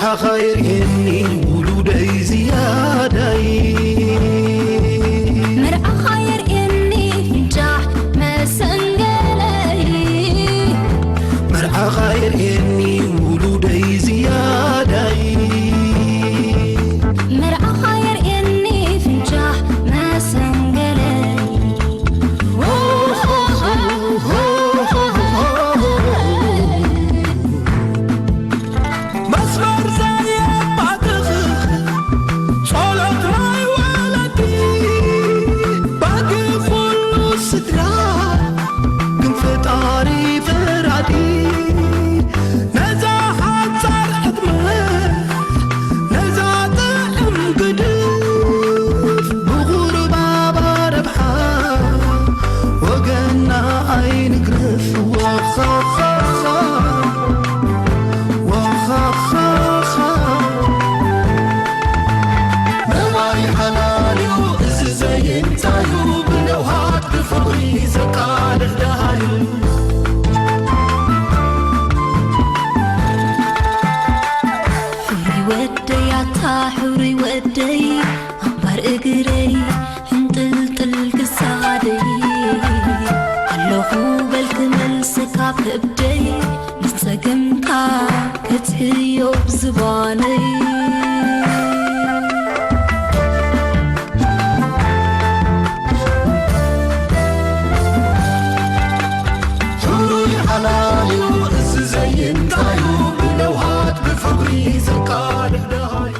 መርዓኻ የርእየኒ ውሉደይ ዝያዳይ። መርዓኻ የርእየኒ ፍንጫሕ መሰንገለይ። መርዓኻ የርእየኒ ውሉደይ ዝያዳይ። መርዓኻ የርእየኒ ፍንጫሕ መሰንገለይ። መስመር ዘየማትኽ ጸሎት ናይ ወለዲ፣ ባጊ ኩሉ ስድራ፣ ግን ፈጣሪ ፈራዲ። ነዛ ሓጻር ዕድመ፣ ነዛ ጥዕም ግድፍ፣ ብቑርባባ ረብሓ፣ ወገና ኣይንግረፍ። ዋኻኻኻ፣ ዋኻኻኻ። ነዋይ ሓላልዩ እዚ ዘይንታዩ፣ ብነውሃት ብፍቕሪ ዘቃልሕ ደሃዩ። ሕሩይ ወደይ ኣታ ሕሩይ ወደይ ኣንባር እግረይ ሕንጥልጥል ክሳደይ ኣለኹ በል ክመልሰካ ከብደይ ንጸገምካ ክትሕዮ ብዝባነይ። ሕሩይ ሓላልዩ እዚ ዘይንታዩ ብለውሃት ብፍቕሪ ዘቃልሕ ደሃዩ።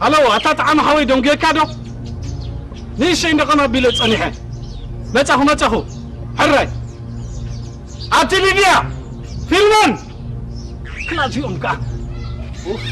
ሃሎ፣ ኣታ ጠዓመ ሓወይ፣ ደንጉየካ ዶ? ንእሽተይ እንደቐን ኣቢለ ጸኒሐ። መጻኹ፣ መጻኹ። ሕራይ። ኣቲ ሊድያ፣ ፊልሞን! ክላዚኦም ከኣ። ኡፍ።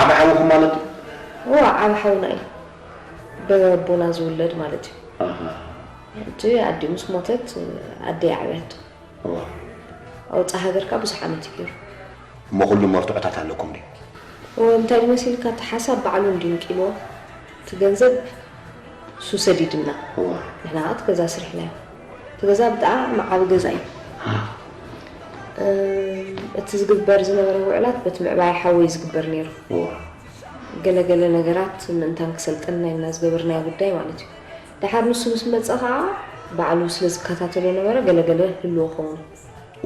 ዓቢ ሓውኹም ማለት እዩ? እዋ፣ ዓቢ ሓውና እዩ። በቦና ዝውለድ ማለት እዩ። ኣሃ። ሕጂ ኣዲኡ ምስ ሞተት፣ ኣደይ ዓብያቶ። እዋ። ኣብ ወጻኢ ሃገር ከኣ ብዙሕ ዓመት እዩ ገይሩ። እሞ ኩሉ መርትዖታት ኣለኩም ድዩ? እወ፣ እንታይ እዩ መሲልካ፣ እቲ ሓሳብ ባዕሉ እንድዩ ንቂሞ፣ እቲ ገንዘብ እሱ ሰዲድና። እዋ። ንሕና ከኣ እቲ ገዛ ኣስሪሕናዮ። እቲ ገዛ ብጣዕሚ ዓቢ ገዛ እዩ። እም፣ እቲ ዝግበር ዝነበረ ውዕላት በቲ ምዕባይ ሓወይ ዝግበር ነይሩ። እዋ። ገለ ገለ ነገራት ምእንታን ክሰልጠና ኢልና ዝገበርናዮ ጉዳይ ማለት እዩ። ደሓር ንሱ ምስ መጸ ኸኣ ባዕሉ ስለ ዝከታተሎ ነበረ፣ ገለ ገለ ህልዎ ኸውን።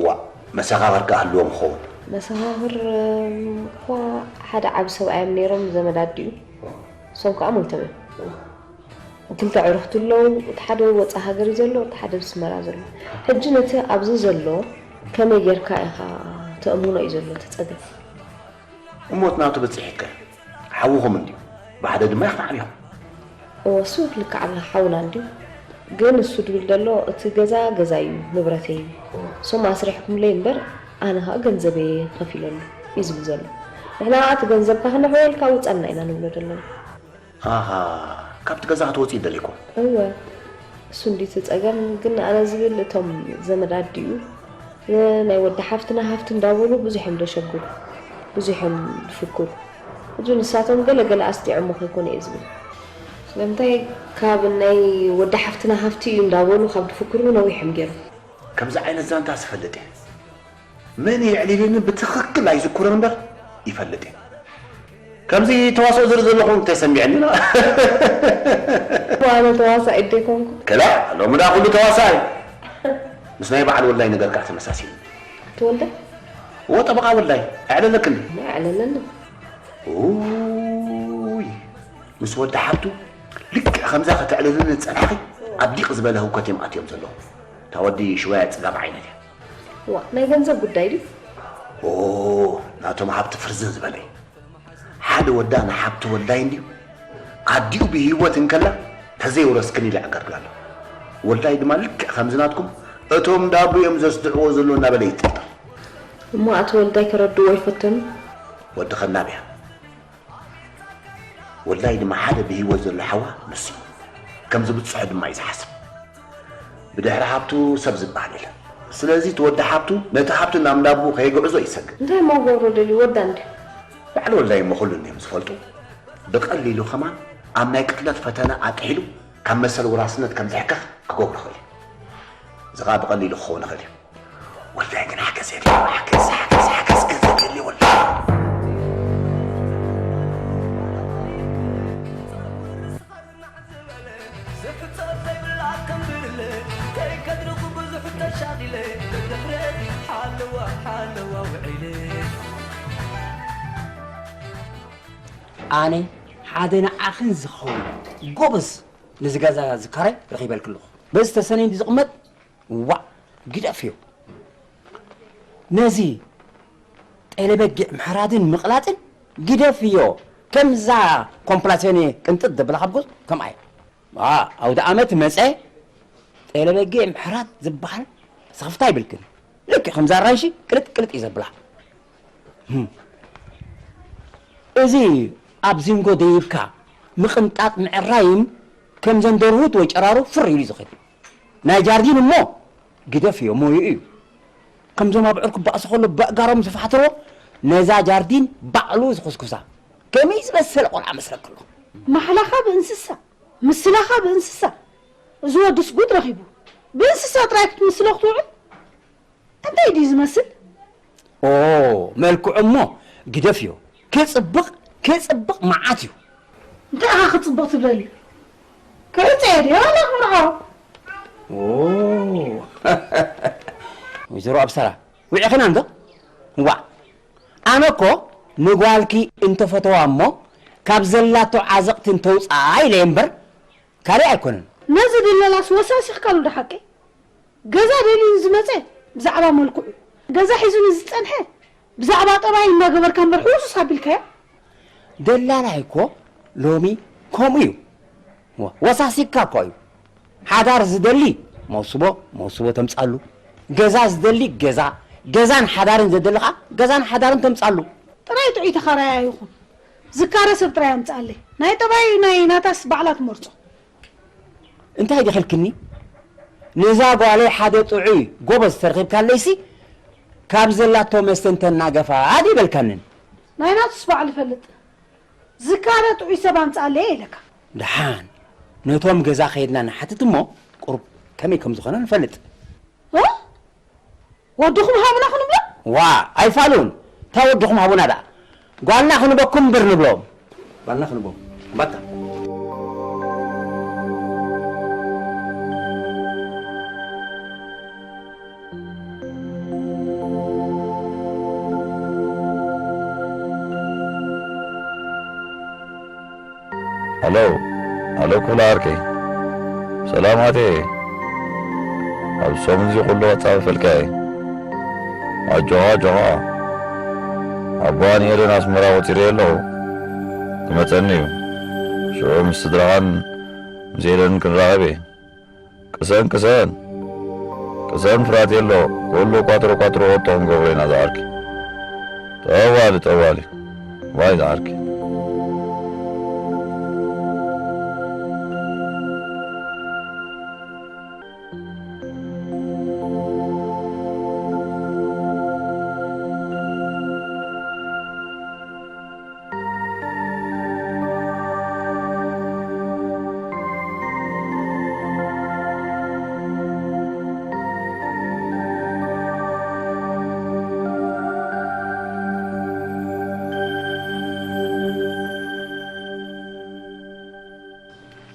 ዋእ፣ መሰኻኽር ከ ህልዎም ኸውን? መሰኻኽር፣ እም፣ እኳ ሓደ ዓቢ ሰብኣዮም ነይሮም፣ ዘመድ ኣዲኡ። እሶም ከኣ ሞይቶም እዮም። ክልተ ኣዕሩኽቲ ኣለዉ፣ እቲ ሓደ ወጻኢ ሃገር እዩ ዘሎ፣ እቲ ሓደ ኣብ ኣስመራ ዘሎ። ሕጂ ነቲ ኣብዚ ዘሎ ከመይ ጌርካ ኢኻ ተእምኖ እዩ ዘሎ እቲ ጸገም። እሞ እቲ ናቱ ብጽሒትከ? ሓውኹም እንድዩ። ብሓደ ድማ ኢኹም ዓቢኹም። እወ፣ እሱ ልክዕ ኣምላኽ ሓውና እንድዩ። ግን እሱ ድብል ዘሎ፣ እቲ ገዛ ገዛይ እዩ፣ ንብረተይ እዩ። እሶም ኣስሪሕኩምለይ እምበር፣ ኣነ ኸኣ ገንዘበይ ከፊለሉ እዩ ዝብል ዘሎ። ንሕና ኸኣ እቲ ገንዘብካ ክነሕወየልካ ውጸልና ኢና ንብሎ ዘለና። ኣሃ፣ ካብቲ ገዛ ክትወጺ ይደሊኩም? እወ፣ እሱ እንድዩ እቲ ጸገም። ግን ኣነ ዝብል፣ እቶም ዘመድ ኣዲኡ ንናይ ወዲ ሓፍትና ሃፍቲ እንዳበሉ ብዙሕ እዮም ደሸግሩ፣ ብዙሕ እዮም ድፍክሩ። ሕጂ ንሳቶም ገለ ገለ ኣስጢዖሞ ከይኮነ እየ ዝብል። ስለምንታይ፣ ካብ ናይ ወዲ ሓፍትና ሃፍቲ እዩ እንዳበሉ ካብ ድፍክሩ ነዊሕ እዮም ገይሮም። ከምዚ ዓይነት ዛንታ ዝፈልጥ እየ። መን የዕሊልኒ ብትኽክል ኣይዝክሮን እምበር ይፈልጥ እየ። ከምዚ ተዋስኦ ዝርኢ ዘለኹ እንተሰሚዕኒ። ኣነ ተዋሳኢት ደይኮንኩ። ከላ፣ ሎሚ ደኣ ኩሉ ተዋሳኢ። ምስ ናይ በዓል ወልዳይ ነገር ከዓ ተመሳሲሉ። ተወልደ? እዎ፣ ጠበቓ ወልዳይ። ኣዕለለክን? ኣዕለለኒ። ኡይ፣ ምስ ወዲ ሓብቱ ልክዕ ከምዛ ከተዕልልኒ ዝጸናሕኺ ኣብ ዲቕ ዝበለ ህውከት እዮም ኣትዮም ዘለዉ። እታ ወዲ ሽወያ ጽጋብ ዓይነት እያ። ዋ፣ ናይ ገንዘብ ጉዳይ ድዩ? ኦ፣ ናቶም ሃብቲ ፍርዝን ዝበለ እዩ። ሓደ ወዳ ንሓብቲ ወልዳይ እንድዩ ኣዲኡ ብህይወት እንከላ ተዘይወረስክን ኢለ ዕገርግር ኣለኹ። ወልዳይ ድማ ልክዕ ከምዚ ናትኩም እቶም ዳቡ እዮም ዘስድዕዎ ዘለዉ እናበለ ይጥርጠር። እሞ ኣቶ ወልዳይ ከረድእዎ ይፈተኑ? ወዲ ኸናብ እያ። ወልዳይ ድማ ሓደ ብህይወት ዘሎ ሓዋ ንሱ እዩ። ከም ዝብጽሖ ድማ እዩ ዝሓስብ። ብድሕሪ ሃብቱ ሰብ ዝበሃል የለን። ስለዚ እቲ ወዲ ሓብቱ ነቲ ሃብቲ ናብ እንዳቦ ከየግዕዞ ይሰግእ። እንታይ እሞ ክገብሮ ደልዩ? ወዳ እንድዩ። በዓል ወልዳይ እሞ ኩሉ እዮም ዝፈልጡ። ብቐሊሉ ከማን ኣብ ናይ ቅትለት ፈተነ ኣጥሒሉ ካብ መሰል ወራስነት ከም ዝሕከኽ ክገብሮ ይኽእል እዩ። እዚ ኸኣ ብቐሊሉ ክኸውን ይኽእል እዩ። ወልዳይ ግን ሓገዝ የድልዮ፣ ሓገዝ፣ ሓገዝ፣ ሓገዝ ገንዘብ የድልዮ ወልዳይ። ዝሕጸብ ዘይብላ ከም ብርለ፣ ከይከድርኹ ብዙሕ ተሻቒለ፣ ብድሕረይ ሓለዋ፣ ሓለዋ ውዒለ። ኣነ ሓደ ንዓኽን ዝኸውን ጎበዝ ነዚ ገዛ ዝካራይ ረኺበልኪ ኣለኹ። በዚ ተሰነይ እንዲ ዝቕመጥ፣ ዋእ፣ ግደፍዮ። ነዚ ጤለ በጊዕ ምሕራድን ምቕላጥን ግደፍዮ። ከምዛ ኮምፕላሴኔ ቅንጥጥ ዘብላ ካብ ጎዝ ከምኣ እየ። ዋ፣ ኣውደ ኣመት መጸ፣ ጤለ በጊዕ ምሕራድ ዝበሃል ስኽፍታ ይብልክን። ልክዕ ከምዛ ኣራንሺ ቅልጥ ቅልጥ እዩ ዘብላ። ህም። እዚ ኣብ ዚንጎ ደይብካ ምቕንጣጥ ምዕራይን ከምዘን ደርሁት ወይ ጨራሩ ፍር ኢሉ እዩ ዝኸድ። ናይ ጃርዲን እሞ ግደፍዮ፣ ሞይኡ እዩ። ከምዞም ኣብዑር ክበኣሱ ከሎ በእጋሮም ዝፋሕትርዎ፣ ነዛ ጃርዲን ባዕሉ ዝኹስኩሳ። ከመይ ዝበሰለ ቆልዓ መስለኪ ኣሎ። ማሕላኻ ብእንስሳ፣ ምስላኻ ብእንስሳ። እዚ ወድስ ጉድ ረኺቡ። ብእንስሳ ጥራይ ክትምስሎ ክትውዕል? እንታይ ድዩ ዝመስል? ኦ፣ መልክዑ እሞ ግደፍዮ። ክጽብቕ፣ ክጽብቕ መዓት እዩ። እንታይ ኢኻ ክጽብቕ ትብለኒ? ክዕጸ እየ ድየ ዋላ ክምርዖ? ኦ፣ ወይዘሮ ኣብሰራ፣ ውዒኽና እንዶ? ዋእ፣ ኣነ እኮ ንጓልኪ እንተፈተዋ እሞ ካብ ዘላቶ ዓዘቕቲ እንተውፅኣ ኢለ እየ እምበር፣ ካልእ ኣይኮነን። ነዚ ድለላስ ወሳሲኽካሉ ዶ ሓቀይ? ገዛ ደልዩ ንዝመጸ ብዛዕባ መልክዑ፣ ገዛ ሒዙ ንዝጸንሐ ብዛዕባ ጠባይ እናገበርካ እምበር ሕውስውስ ኣቢልካዮ። ደላላይ እኮ ሎሚ ከምኡ እዩ። ወ-፣ ወሳሲካ እኮ እዩ። ሓዳር ዝደሊ መውስቦ፣ መውስቦ ተምጻሉ። ገዛ ዝደሊ ገዛ፣ ገዛን ሓዳርን ዘደሊ ኸዓ ገዛን ሓዳርን ተምጻሉ። ጥራይ ጥዑይ ተኻራያይ ይኹን። ዝካረ ሰብ ጥራይ ኣምጽኣለይ። ናይ ጠባይ ናይ ናታስ ባዕላ ትመርጾ። እንታይ ዲኺ ኢልክኒ? ነዛ ጓለይ ሓደ ጥዑይ ጎበዝ ተረኺብካለይሲ፣ ካብ ዘላቶ መስተ እንተናገፋ ድይበልካንን? ናይ ናቱስ ባዕሉ ይፈልጥ። ዝካረ ጥዑይ ሰብ ኣምጽኣለይ ኢለካ። ደሓን፣ ነቶም ገዛ ከይድና ንሓትት እሞ፣ ቁሩብ ከመይ ከም ዝኾነ ንፈልጥ። እ? ወድኹም ሃቡና ክንብሎ? ዋ፣ ኣይፋሉን። እንታይ ወድኹም ሃቡና ደኣ? ጓልና ክንበኩም እምበር ንብሎም። ጓልና ክንቦም። ባታ። ሃሎ፣ ሃሎ ክፍለ ዓርከይ። ሰላም ኣተየ። ኣብ ሰሙን እዚ ኩሉ ከጻብፈልካ እየ። ኣጆኻ፣ ኣጆኻ። ኣቦኻን ኤደን ኣስመራ ቆጺረዮ ኣለኹ። ክመጸኒ እዩ። ሽዑ ምስ ስድራኻን ምስ ኤደን ክንራኸብ እየ። ቅሰን፣ ቅሰን። ቅሰን ፍራቴሎ፣ ኩሉ ቋጥሮ ቋጥሮ ወጥቶ ክንገብሮ ኢና ዝዓርኪ። ጠዋሊ፣ ጠዋሊ። ዋይ ዝዓርኪ።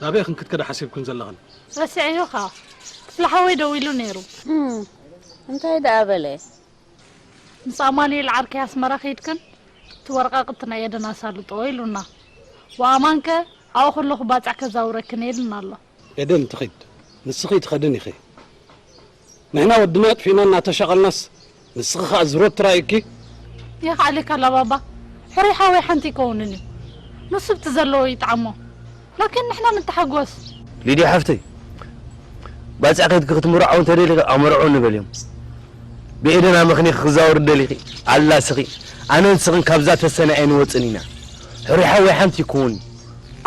ናበይ ክንክትከዳ ሓሲብክን ዘለኽን? ረሲዐዮ ኸኣ። ክፍለ ሓወይ ደዊሉ ነይሩ። እም፣ እንታይ ደኣ በለ? ምስ ኣማኑኤል ዓርከይ ኣስመራ ከይድክን እቲ ወረቓቕቲ ናይ ኤደን ኣሳልጦ ኢሉና። ወኣማንከ ኣብኡ ከለኹ ባጽዕ ከዛውረክን ኢሉና ኣሎ። ኤደን ትኺድ፣ ንስኺ ትኸድን ኢኺ። ንሕና ወድና ኣጥፊእና እናተሻቐልናስ ንስኺ ኸኣ ዝሮት ትራእይኪ? የኽኣለካ ኣላ ባባ፣ ሕሩይ ሓወይ ሓንቲ ይከውንን እዩ። ንሱ ብቲ ዘለዎ ይጥዓሞ። ላኪን ንሕና ንተሓጎስ። ሊድያ ሓፍተይ፣ ባጽዕ ከይድኪ ክትምርዓው እንተደሊኺ ኣመርዕውኒ በልዮም። ብኤደን ኣመኽኒኺ ክዛወር ደሊኺ ኣላስኺ። ኣነ ንስኽን ካብዛ ተሰነ ኣይንወጽን ኢና። ሕሩይ ሓወይ ሓንቲ ይከውን።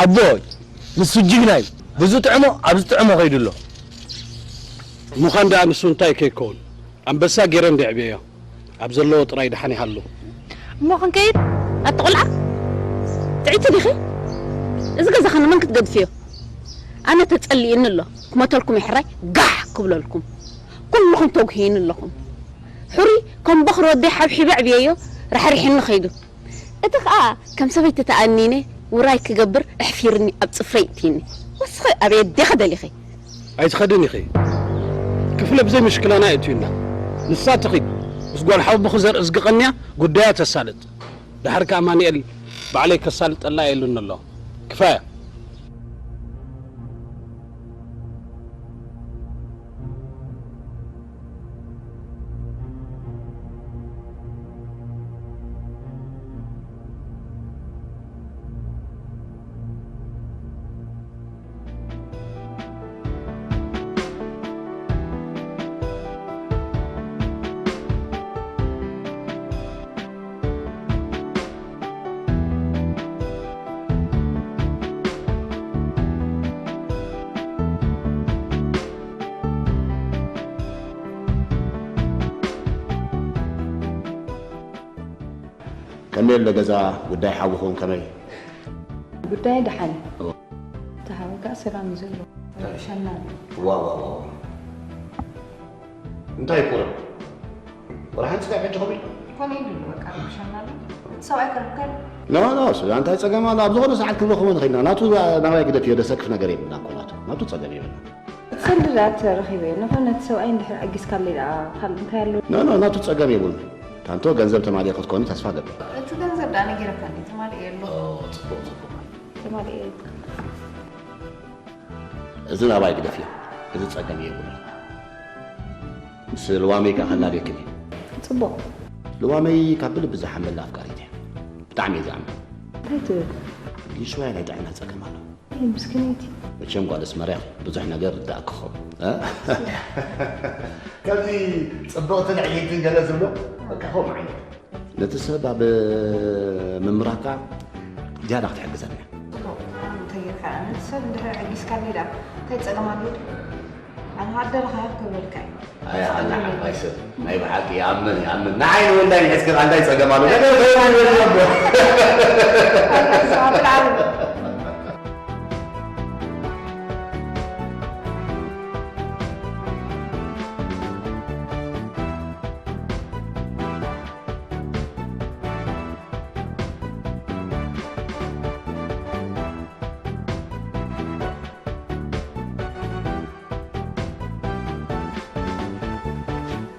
ኣቦይ፣ ንሱ ጅግና እዩ። ብዝጥዕሞ ኣብ ዝጥዕሞ ከይዱ ኣሎ። ምዃን ደኣ ንሱ እንታይ ከይከውን? ኣንበሳ ገይረ እንድዕብየዮ። ኣብ ዘለዎ ጥራይ ደሓን ይሃሉ። እሞ ክንከይድ? ኣቲ ቆልዓ፣ ጥዕይቲ ዲኺ? እዚ ገዛኸ ንመን ክትገድፍዮ? ኣነ ተጸሊእኒ ኣሎ። ክመተልኩም ይሕራይ ጋሕ ክብለልኩም። ኩልኹም ተጉህዩኒ ኣለኹም። ሕሩይ ከም በኽሪ ወደይ ሓብሒበ ኣዕብየዮ፣ ራሕሪሕኒ ከይዱ። እቲ ኸኣ ከም ሰበይቲ ተኣኒነ ውራይ ክገብር ኣሕፊርኒ ኣብ ጽፍረይ እትይኒ። ወስኺ ኣበይ ኣዴኺ ደሊኺ? ኣይትኸድን ኢኺ። ክፍለ ብዘይ ምሽክላና የእትዩና። ንሳ ትኺድ። ምስ ጓል ሓወቦኺ ዘርእዝጊ ቀንያ ጉዳያ ተሳልጥ። ደሓር ከኣ ኣማኑኤል ባዕለይ ከሳልጠላ እየ ኢሉኒ ኣሎ። ክፋያ። ከመይ ኣሎ ገዛ? ጉዳይ ሓውኹም ከመይ? ጉዳይ ደሓን እዩ። እዎ። እቲ ሓወይ ከኣ ሰላም እዩ ዘሎ። ሸናን። ዋው፣ ዋው፣ ዋው። እንታይ ይቁረብ? ወርሓን ስጋብ ሕጂ ከመይ? ኮነ ኢሉ በቃ፣ ሸናን። ሰብኣይ ክረክብ? ኖ፣ ኖ፣ እሱ እንታይ ጸገም ኣሎ? ኣብ ዝኾነ ሰዓት ክንረኽቦ ንኽእል ኢና። ናቱ ናባይ ግደፍዮ፣ ዘሰክፍ ነገር የብልና እኮ ናቱ። ናቱ ጸገም የብልና። ሰልዲ ደኣ ተረኺበ። ንኾነ እቲ ሰብኣይ እንድሕር ዓጊስካለይ ደኣ ካልእ እንታይ ኣሎ? ኖ፣ ኖ፣ ናቱ ጸገም የብሉን። ታንቶ ገንዘብ ተማሊኡ ክትኮኒ ተስፋ ገብር። እቲ ገንዘብ ደኣ ነጊረካ እንዴ? ተማሊኡ ኣሎ። ኦ፣ ጽቡቕ፣ ጽቡቕ። ተማሊኡ ኣሎ። እዚ ናባይ ግደፍዮ። እዚ ጸገም የብሉን። ምስ ልዋመይ ከኣ ከላልየክን እየ። ጽቡቕ። ልዋመይ ካብ ብልቢ ዝሓመላ ኣፍቃሪት እያ። ብጣዕሚ እየ ዝኣምን። እንታይ ትብል? ሊሽዋያ ናይ ጥዕና ጸገም ኣሎ። ኣይ፣ ምስኪነይቲ። መቸም ጓል ኣስመራ ኢኺ፣ ብዙሕ ነገር ርዳእኪ ክኸውን። እ? ከምዚ ጽብቕትን ዕይይትን ገለ ዝብሎ፣ በቃ ከምኡ ዓይነት። ነቲ ሰብ ኣብ ምምራኻ ዝያዳ ክትሕግዘና እያ። ጽቡቕ። እንታይ ጌርካ? ነቲ ሰብ እንድሕር ዕጊስካኒ ደኣ እንታይ ጸገም ኣለዎ? ኣነ ኣደረኻ ክብለልካ እዩ። ኣይ፣ ኣነ ዓባይ ሰብ ናይ ብሓቂ ይኣምን፣ ይኣምን። ንዓይ ንወልዳይ ንሒዝኪ እንታይ ጸገም ኣሎ? ነገር ተወልድ ይበል ነበር። ኣይ፣ ኣይ፣ ኣይ፣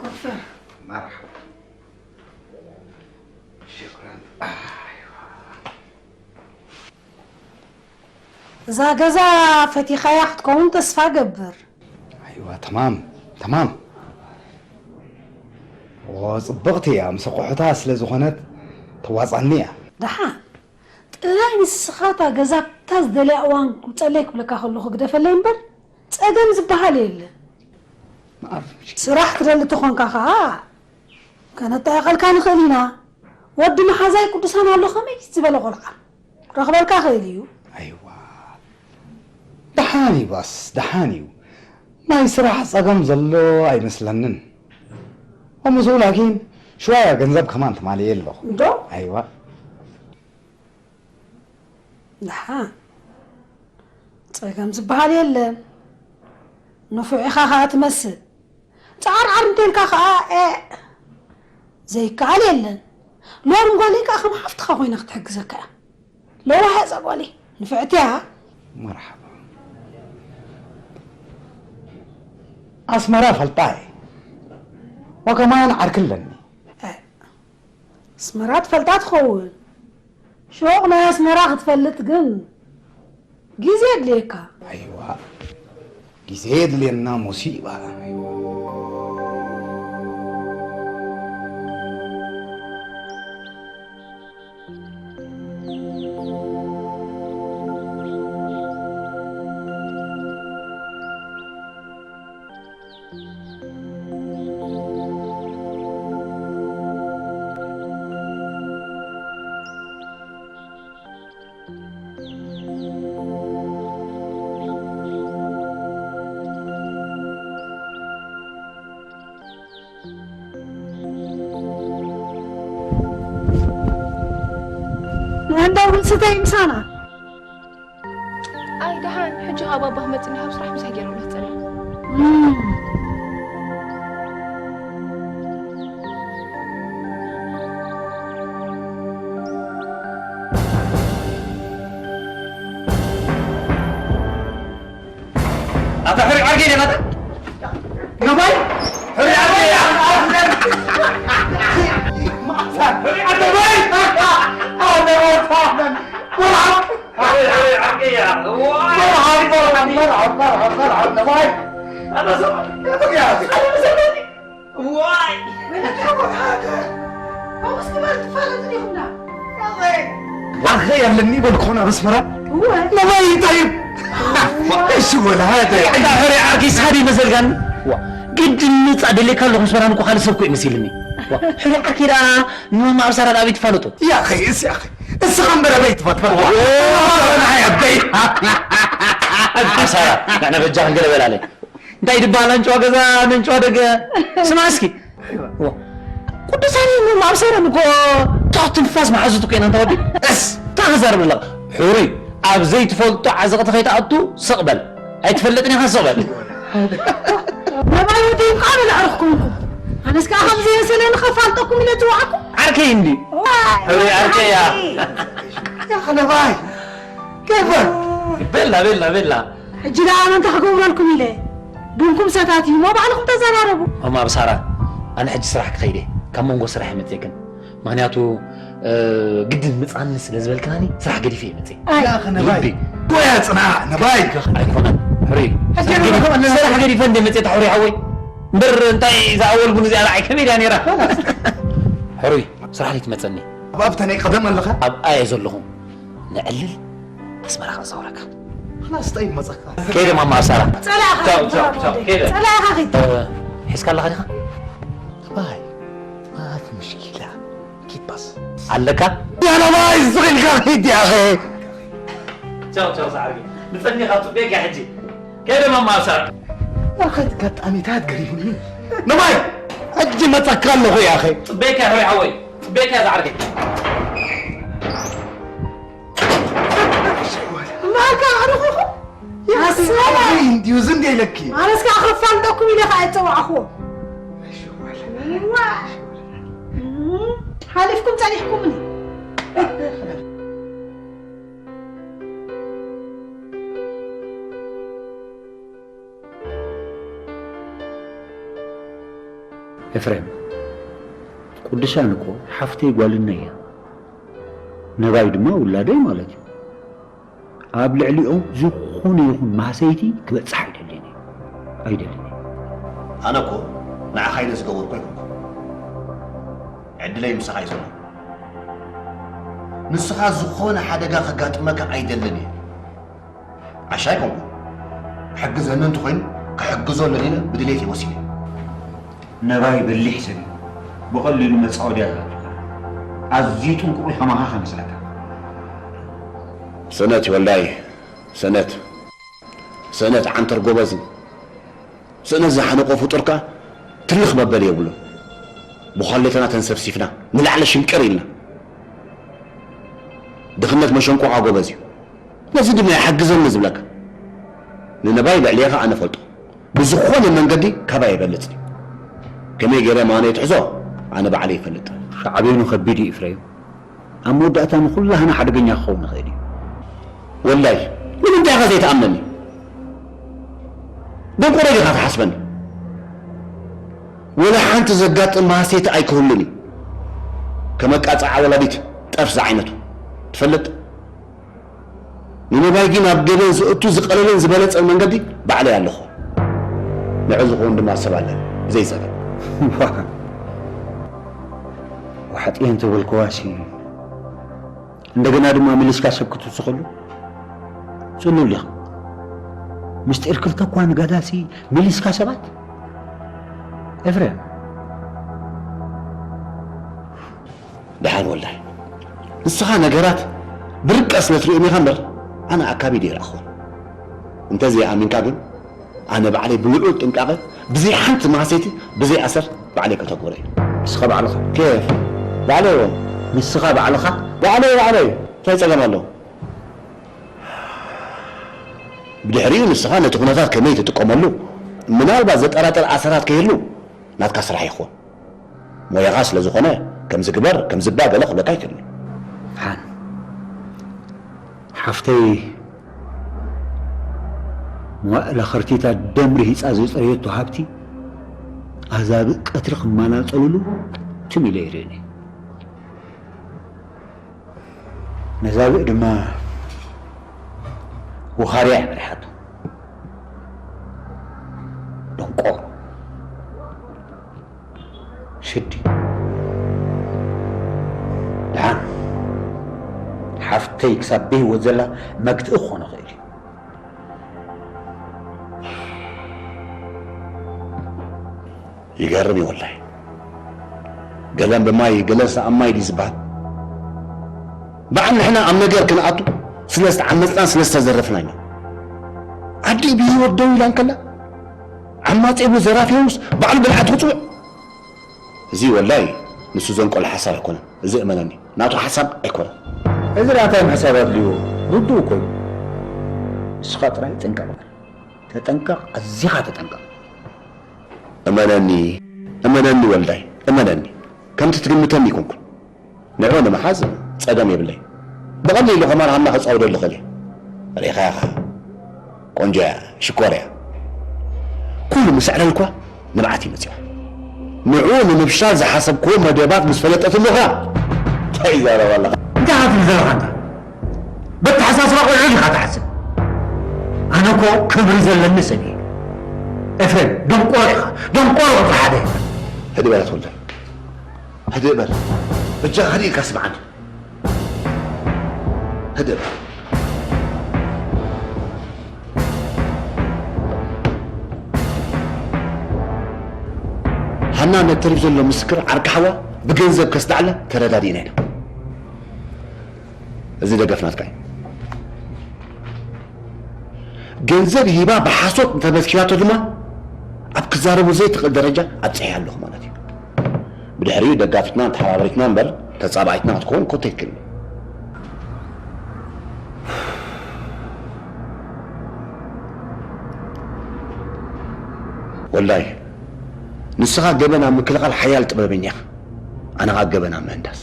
ኩርፍር። መርሓባ። ሽክራን። ኣይዋ። እዛ ገዛ ፈቲኻያ ክትከውን ተስፋ ገብር። ኣይዋ፣ ተማም፣ ተማም። ዎ፣ ጽብቕቲ እያ። ምስ ኣቑሑታ ስለ ዝኾነት ተዋጻኒ እያ። ደሓን። ጥራይ ንስኻ እታ ገዛ ኣብታ ዝደልያ እዋን ክውፀለይ ክብለካ ከለኹ ግደፈለይ እምበር፣ ፀገም ዝበሃል የለን። መኣፍ ምሽ-፣ ስራሕ ትደሊ ተኾንካ ኸዓ፣ ከነጣየቐልካ ንኽእል ኢና። ወዲ መሓዛይ ቅዱሳን ኣሎ፣ ከመይ ዝበለ ቆልዓ ክረኽበልካ ኽእል እዩ። ኣይዋ፣ ደሓን እዩ ባስ፣ ደሓን እዩ። ናይ ስራሕ ጸገም ዘሎ ኣይመስለንን። ከምኡ ላኪን ሽዋያ ገንዘብ ከማን ትማልየ ኣለኹ። እንዶ? ኣይዋ። ደሓን። ጸገም ዝበሃል የለን። ንፉዕ ኢኻ ኸኣ ትመስል። ጻዓርዓር እንተልካ ኸኣ፣ ኤእ፣ ዘይከኣል የለን። ሎሚ ጓለይ ከኣ ከም ሓፍትኻ ኮይና ክትሕግዘካ እያ። ለዋህ እዛ ጓለይ፣ ንፍዕቲ እያ። መርሓባ። ኣስመራ ፈልጣ እየ። ወከማን ዓርኪ ኣለኒ። ኤእ፣ ኣስመራ ትፈልጣ ትኸውን። ሹቕ ናይ ኣስመራ ክትፈልጥ ግን ግዜ የድልየካ። ኣይዋ፣ ግዜ የድልየና ሙሲባ። ንእንዳ ውልስታይ ምሳና። ኣይ፣ ደሓን፣ ሕጂ ኸኣ ባባ ክመጽእ ካብ ስራሕ ምሳሕ ገይረ ክጸንሕ። እም። ኣታ ሕሩይ ዓርከይ ዲኻ ኣታ? ነባይ? ሕሩይ ዓርከይ እያ። ሕሩይ ዓርከይ። ነባይ? ኣነ ወፋለን። መርሓባ። ሕሩይ፣ ሕሩይ ዓርከይ እያ። እዋይ። መርሓባ፣ መርሓባ፣ መርሓባ፣ መርሓባ፣ ነባይ። ኣታ ሰብ፣ ኣታ ያ። ኣታ ሰብ። ዋይ! ወይለካ ወሓደ! ከምኡስ ግበር ትፋለጥ ዲኹምና? ኣኸ ያለኒ በልኮና በስመራ? እወ። ነባይ እንታይ? እሺ ወላ ሃደ። እንዳ ሕሩይ ዓርከይ ሳዲ መሰልካኒ? ዋ፣ ግድን ምጻእ ደልየካ ኣለኹ፣ ምስ በራን እኮ ካልእ ሰብ እኮ እዩ መሲልኒ። ዋ፣ ሕሩይ ዓርከይ ደኣ ንማማ ኣብሳራ ደኣ ኣበይ ትፋለጦ? ያ ኣኸይ፣ እስ ያ ኣኸይ። እስኻ እምበር ኣበይ ትፋ-፣ ትፋለጦ? ዋ፣ ናይ ኣበይ። ኣብሳራ፣ ንሕና በጃኽን ገለ በላለይ። እንታይ ድበሃል ኣንጭዋ ገዛ፣ ኣንጭዋ ደገ? ስማዕ እስኪ። ዋ። ቅዱሳን እዮም፣ እሞ ኣብ ሰረም እኮ ትሑት ትንፋስ መሓዙት እኮ ኢና፣ እንታ ወዲ። እስ፣ እንታይ ክዛረብ ኣለኻ? ሕሩይ፣ ኣብ ዘይትፈልጦ ዓዘቕቲ ከይትኣቱ ስቕ በል። ኣይትፈልጥን ኢኻ፣ ስቕ በል። ነባይ ወዲ እንቋዕ በል ኣዕሩኽኩም። ኣነስ ከኣ ከምዚ የሰለ ንኸፋልጠኩም ኢለ ዝወዓኩም። ዓርከይ እንዲ። ዋይ፣ ሕሩይ ዓርከይ እያ። ዓርከይ። ያኸ ነባይ። ከይፈ። ቤላ፣ ቤላ፣ ቤላ። ሕጂ ደኣ ኣነ እንታይ ክገብረልኩም ኢለ? ቡንኩም ሰታትዩ እሞ ባዕልኹም ተዘራረቡ። ማማ ኣብሳራ፣ ኣነ ሕጂ ስራሕ ክኸይድ እየ። ካብ መንጎ ስራሕ እየ መጺኤክን። ምኽንያቱ፣ እ፣ ግድን ምጻኒ ስለ ዝበልክናኒ ስራሕ ገዲፈ እየ መጺኤ። ኣይ። ያኸ ነባይ። ልቢ። ጎያ ጽናዕ፣ ነባይ። ኣይኮነን፣ ሕሩይ። ሕጂ ስራሕ ገዲፈ፣ ንኸመለስ። ስራሕ ገዲፈ እንደ መጺኤ፣ እታ ሕሩይ ሓወይ። እምበር እንታይ ዝኣወል ቡን እዚኣ ንዓይ ከመይ ድያ ነይራ? ሕሩይ፣ ስራሕ ልትመጸኒ። ኣብ ኣብታ ናይ ቀደም ኣለኻ? ኣብኣ እየ ዘለኹ። ነዕልል፣ ኣስመራ ክዛውረካ። ኽላስ ጠይብ መጸካ። ከይደ ማማ ኣብሳራ። ጸላእኻ ቻው፣ ቻው፣ ቻው፣ ከይደ። ጸላእኻ ኺድ። እ፣ ሒዝካ ኣለኻ ዲኻ? ባይ፣ ማፊ ምሽኪላ። ኪድ ባስ። ኣለካ? ያላ ባይ፣ ስቕ ኢልካ ኺድ ያኸ። ቻው፣ ቻው፣ ሰዓርኪ። ንጸኒኻ ጽቤክ እያ ሕጂ። ከይደ ማማ ኣብሳራ። ያኸ፣ ኣጋጣሚታት ገሪሙኒ። ነባይ፣ ሕጂ መጸካ ኣለኹ ያኸ። ጽቤክ እያ ሕሩይ ሓወይ። ጽቤክ እያ ዝዓርከይ። እምበኣርካ ኣዕሩኽኹም? ኣሰይ! እንድዩ ዝንደ ኢለኪ። ኣነስ ከኣ ከፋልጠኩም ኢለ ከኣ እጸዋዕኽዎ። እዋ! ሓሊፍኩም ጸኒሕኩምኒ። ኤፍሬም፣ ቅዱሳን እኮ ሓፍተይ ጓልና እያ። ነባይ ድማ ውላደይ ማለት እዩ። ኣብ ልዕሊኦም ዝኾነ ይኹን ማህሰይቲ ክበጽሕ ኣይደልን እየ። ኣይደልን እየ። ኣነ እኮ ንዓኻ ኢለ ዝገበርኩ ኣይኮንኩን። ዕድለይ ምሳኻ እዩ ዘሎ። ንስኻ ዝኾነ ሓደጋ ከጋጥመካ ኣይደልን እየ። ዓሻ ኣይኮንኩን። ክሕግዘኒ እንተኾይኑ ክሕግዞ ኣለኒ ኢለ ብድሌት እየ ወሲነ። ነባይ በሊሕ ሰብ እዩ። ብቐሊሉ መጻወድያ ዝኣቱኻ። ኣዝዩ ጥንቁቕ እዩ ከማኻ ከመስለካ። ስእነት እዩ ወልዳይ፣ ስእነት። ስእነት ዓንተር ጎበዝ እዩ። ስእነት ዝሓነቆ ፍጡር ከኣ ትልኽ መበሊ የብሉን። ብዃሌትና ተንሰፍሲፍና ንላዕሊ ሽንቅር ኢልና። ድኽነት መሸንቆቓ ጎበዝ እዩ። ነዚ ድማ ይሓግዘኒ ዝብለካ። ንነባይ ልዕሌኻ ኣነ ፈልጦ። ብዝኾነ መንገዲ ካባይ ይበልጽ እዩ። ከመይ ገይረ ማነ ትሕዞ ኣነ ባዕለይ ይፈልጥ። ሳዕቤኑ ከቢድ እዩ ኢፍሬም። ኣብ መወዳእታ ንኹላህና ሓደገኛ ክኸውን ይኽእል እዩ። ወላይ ንምንታይ ኢኻ ዘይትኣምነኒ? ደንቆሮ ዲኻ ትሓስበኒ? ወላ ሓንቲ ዘጋጥም ማህሰይቲ ኣይክህሉን እዩ። ከመቃጽዓ ወላዲት ጠፍ ዝዓይነቱ ትፈልጥ? ንነባይ ግን ኣብ ገበን ዘእቱ ዝቐለለን ዝበለጸን መንገዲ ባዕለይ ኣለኹ። ንዑ ዝኸውን ድማ ሰብ ኣለኒ ብዘይ ጸገም። ዋሕጥየ እንተበልክዋሲ እንደገና ድማ መሊስካ ሰብ ክትውስኸሉ ጽሉል ኢኻ። ምስጢር ክልተ እኳ ንገዳሲ መሊስካ ሰባት ኤፍሬም። ደሓን ወላይ ንስኻ ነገራት ብርቀ ስለ ትርእዮም ኢኻ እምበር ኣነ ኣካቢደ ይረኣኹን። እንተዘይኣሚንካ ግን ኣነ ባዕለይ ብልዑል ጥንቃቐ ብዘይ ሓንቲ መሃሰይቲ ብዘይ ኣሰር ባዕለይ ከተግብሮ እየ። ንስኻ ባዕልኻ? ኬፍ ባዕለይ እውን። ንስኻ ባዕልኻ? ባዕለይ ባዕለይ እንታይ ጸገም ኣለዎ? ብድሕሪኡ ንስኻ ነቲ ኩነታት ከመይ ትጥቀመሉ ምናልባት ዘጠራጥር ኣሰራት ከይህሉ ናትካ ስራሕ ይኾን። ሞያኻ ስለ ዝኾነ ከምዚ ግበር ከምዚ እባ ገለ ክብለካ ኣይክእልን። ሓን ሓፍተይ መዋእለ ኸርቲታ ደም ርሂጻ ዘጽረየቶ ሃብቲ ኣዛብእ ቀትሪ ክመናጸልሉ ትም ኢለ ይርእን እየ። ነዛብእ ድማ ወኻርያ እያ መሪሓቶ። ደንቆሮ። ሽዲ። ደሓን። ሓፍተይ ክሳብ ብህይወት ዘላ መግትኢ ክኾኖ ኽእል እዩ። ይገርም እዩ ወላይ። ገለን ብማይ ገለንስ ኣብ ማይ ድዩ ዝበሃል? በዓል ንሕና ኣብ ነገር ክንኣቱ ስለ ዝተዓመፅናን ስለ ዝተዘረፍና ኢና። ኣዲኡ ብህይወት ደው ኢላ እንከላ ዓማፂ ይብሉ ዘራፊ ይብሉስ ባዕሉ ብልዓቲ ክፅውዕ። እዚ ወላይ ንሱ ዘንቀሎ ሓሳብ ኣይኮነን። እዚ እመነኒ ናቱ ሓሳብ ኣይኮነን። እዚ ዳኣ እንታይ ምሕሳብ ኣድልዎ? ርዱእ እኮ እዩ። ንስኻ ጥራይ ጥንቀቕ በል። ተጠንቀቕ፣ ኣዚኻ ተጠንቀቕ። እመነኒ፣ እመነኒ ወልዳይ፣ እመነኒ። ከምቲ ትግምተኒ ኣይኮንኩን። ንዑ ንምሓዝ ጸገም የብለይ። ብቐሊሉ ከማን ሃና ክጻወደሉ እኽእል እየ። ርኢኻ ኢኻ። ቆንጆ እያ፣ ሽኮር እያ። ኩሉ ምስ ኣዕለልኳ ንብዓት እዩ መጺኡ። ንዑ ንምፍሻል ዝሓሰብክዎ መደባት ምስ ፈለጠትሉ ኸኣ እንታይ ይዛረብ ኣለኻ? እንታይ ኢኻ ትብል ዘለኻ ኣንታ? በተሓሳስባ ቆልዑ ዲኻ ትሓስብ? ኣነ እኮ ክብሪ ዘለኒ ሰብ እየ። ኤፍሬም፣ ደንቆሮ ኢኻ። ደንቆሮ ቁጽሪ ሓደ ኢኻ። ህድእ በል ኣቶ ወልዳይ። ህድእ በል። በጃኻ ህድእ ኢልካ ስምዓኒ። ህድእ በል። ሃና ነቲ ተሪፍ ዘሎ ምስክር ዓርኪ ሓዋ ብገንዘብ ከስድዓላ ተረዳዲእና ኢና። እዚ ደገፍ ናትካ እዩ። ገንዘብ ሂባ ብሓሶት እንተመስኪራቶ ድማ ኣብ ክዛረቦ ዘይትኽእል ደረጃ ኣብፂሐያ ኣለኹ ማለት እዩ። ብድሕሪኡ ደጋፊትና ተሓባበሪትና እምበር ተፃባኢትና ክትከውን ኮቶ ኣይትክእልን። ወላይ ንስኻ ገበን ኣብ ምክልኻል ሓያል ጥበበኛ ኢኻ። ኣነ ኸኣ ገበን ኣብ ምህንዳስ።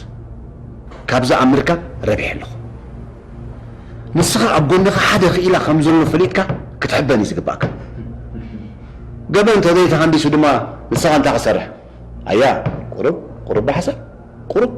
ካብዚ ኣብ ምርካብ ረቢሐ ኣለኹ። ንስኻ ኣብ ጎንኻ ሓደ ክኢላ ከም ዘሎ ፈሊጥካ ክትሕበን እዩ ዝግባእካ። ገበን እንተዘይተሃንዲሱ ድማ ንስኻ እንታይ ክሰርሕ? ኣያ ቁሩብ ቁሩብ ብሓሳብ ቁሩብ።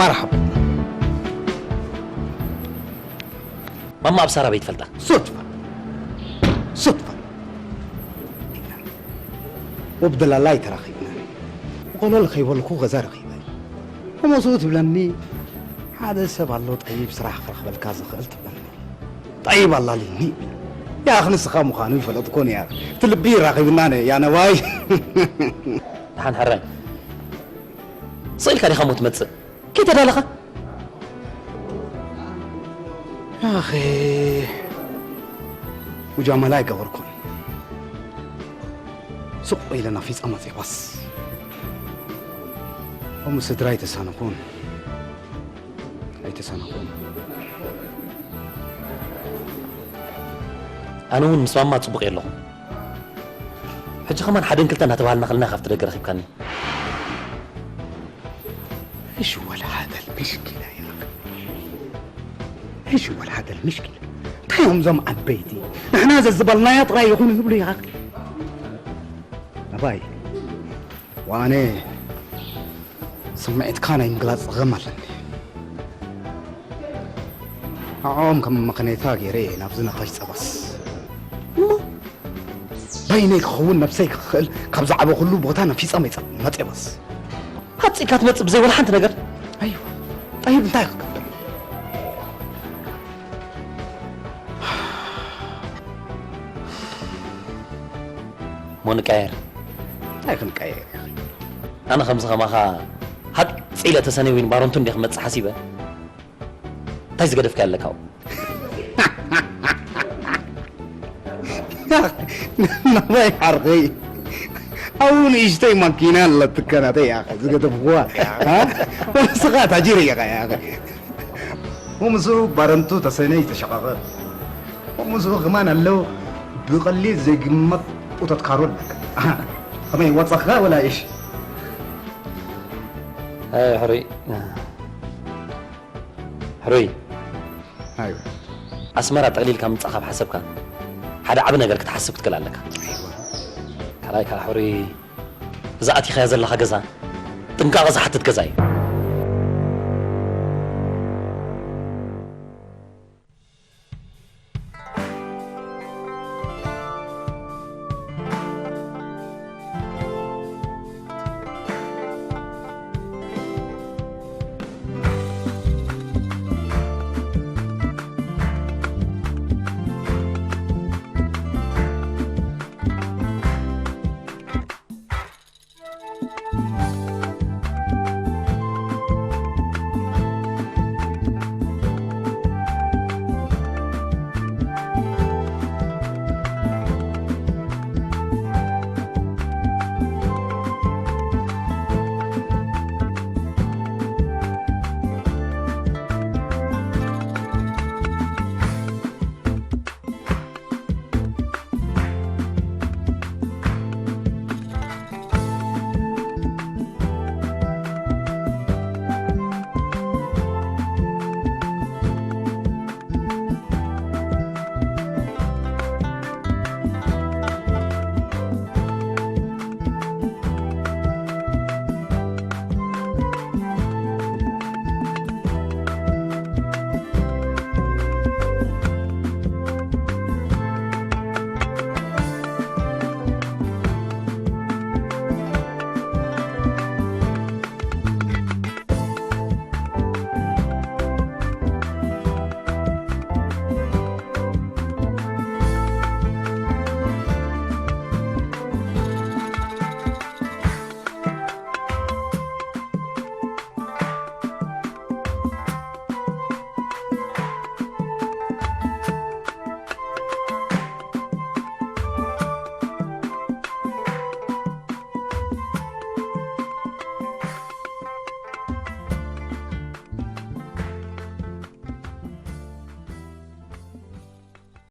መርሓባ። ማማ ኣብ ሳራ ቤት ፈልጣ። ሱድፋ። ሱድፋ። ወብ ደላላይ ተራኺብና። ቆሎል ከይበልኩ ገዛ ረኺበ። እሞ ስኡ ትብለኒ፣ ሓደ ሰብ ኣሎ ጠይብ ስራሕ ክረኽበልካ ዝኽእል ትብለኒ። ጠይብ ኣላልይኒ። ያኽ ንስኻ ምዃኑ ይፈለጥኮን እያ። እቲ ልቢ ይራኺብና ነ፣ ያ ነባይ። ደሓን ሕራይ። ስቕ ኢልካ ዲኻ እሞ ትመጽእ? ከይተዳለኻ? ያኸ፣ ሙጃመላ ኣይገበርኩን። ስቕ ኢለ ናፊጻ መጺባስ። ከምኡ ስድራ ኣይተሳነኹን። ኣይተሳነኹን። ኣነ እውን ምስ ማማ ጽቡቕ እየ ኣለኹ። ሕጂ ከማን ሓደን ክልተ እናተባሃልና ከለና ካብቲ ደገ ረኺብካኒ። ايش هو هذا المشكلة يا أخي؟ ايش هو هذا المشكلة؟ እንታይ እዮም እዞም ዓበይቲ ንሕና ዘዝበልናዮ ጥራይ ይኹን ዝብሉ ይኻ? ኣባይ፣ ዋነ ስምዒትካ ናይ ምግላጽ ጸገም ኣለኒ። ንዕኦም ከም መኸኔታ ገይረ እየ ናብዚ ነፋሽ ጸባስ። እሞ በይነይ ክኸውን ነብሰይ ክኽእል ካብ ዝዓበኹሉ ቦታ ነፊጸ መጸ-፣ መጸ ባስ። ሃጺእካ ትመጽእ ብዘይ ወላ ሓንቲ ነገር? ኣይዋ፣ ጠይብ እንታይ ክገብር? እሞ ንቀያየር። እንታይ ክንቀያየር? ኣነ ከምዚ ከማኻ ሃጽ ኢለ ተሰነይ ወይን ባረንቱ እንዲየ ክመጽእ ሓሲበ። እንታይ ዝገደፍካዮ ኣለካ ኣብኡ? ናባይ ዓርከይ፣ ኣብኡ ንእሽተይ ማኪና ኣለትካ ናተይ እያ ዝገደፍኩዋ። ሃ? ንስኻ ታጂር ኢኻ እያ። ወምስኡ ባረንቱ ተሰነይ ተሸቓቐ። ወምስኡ ከማን ኣሎ ብቐሊል ዘይግመት ጡተት ካሮል። ከመይ ወጸኻ ወላ እሽ? ኣይ፣ ሕሩይ። ሕሩይ። ኣይ። ኣስመራ ጠቕሊልካ ምጻእ ካብ ሓሰብካ፣ ሓደ ዓቢ ነገር ክትሓስብ ክትክእል ኣለካ። ኣይዋ። ካልኣይ ከኣ ሕሩይ፣ እዛ ኣቲኻያ ዘለኻ ገዛ ጥንቃቐ ዝሓትት ገዛ እዩ።